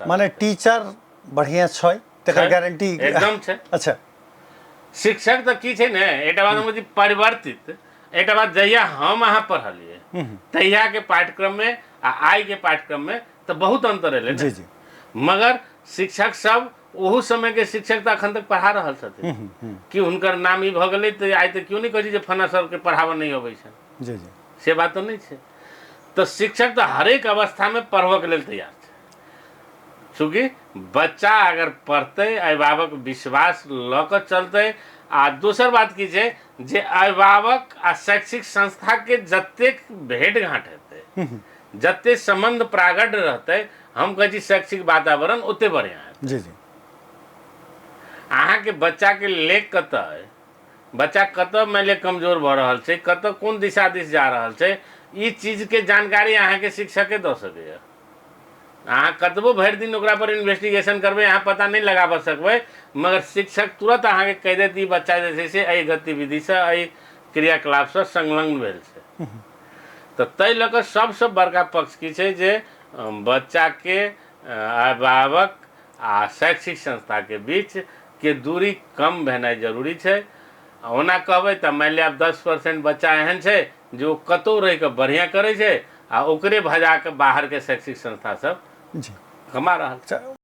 माने टीचर बढ़िया छै तकर छै। गारंटी एकदम छै। अच्छा। शिक्षक तऽ की छै ने, एकटा बात हम परिवर्तित, एकटा बात जहिया हम अहाँ पढ़लियै तहिया के पाठ्यक्रम में आ आइ के पाठ्यक्रम में तऽ बहुत अंतर एलै ने। जी जी। मगर शिक्षक सब ओहू समय के शिक्षक तऽ अखन तक पढ़ा रहल छथिन कि हुनकर नाम ई भऽ गेलै तऽ आइ तऽ केओ नहि कहै छै जे फना सर के पढ़ाबऽ नहि अबै छनि। जी जी। से बात तऽ नहि छै। तऽ शिक्षक तऽ हरेक अवस्थामे पढ़बऽके लेल तैयार छै। चूँकि बच्चा अगर पढ़तै, अभिभावक विश्वास लऽ कऽ चलतै। आ दोसर बात की छै जे अभिभावक आ शैक्षिक संस्थाके जतेक भेँट घाँट हेतै, जते सम्बन्ध प्रागढ़ रहतै, हम कहै छी शैक्षिक वातावरण ओते बढ़िआँ हेतै। जी जी। अहाँके बच्चाके लेख कतऽ अइ, बच्चा कतऽ मानि लिअ कमजोर भऽ रहल छै, कतऽ कोन दिशा दिस जा रहल छै, ई चीजके जानकारी अहाँके शिक्षके दऽ सकैए। अहाँ कतबो भरि दिन ओकरा पर इन्वेस्टिगेशन करबै, अहाँ पता नहि लगाबऽ सकबै, मगर शिक्षक तुरंत अहाँके कहि देत ई बच्चा जे छै से एहि गतिविधिसँ, एहि क्रियाकलापसँ संलग्न भेल छै। तऽ ताहि लऽ कऽ सबसँ बड़का पक्ष की छै जे बच्चाके अभिभावक आ शैक्षिक संस्थाके बीच के दूरी कम भेनाइ जरूरी छै। आ ओना कहबै तऽ मानि लिअ आब 10% बच्चा एहन छै जे ओ कतहु रहि कऽ बढ़िआँ करै छै आ ओकरे भजा कऽ बाहरके शैक्षिक संस्था सब जी कमा रहल छै।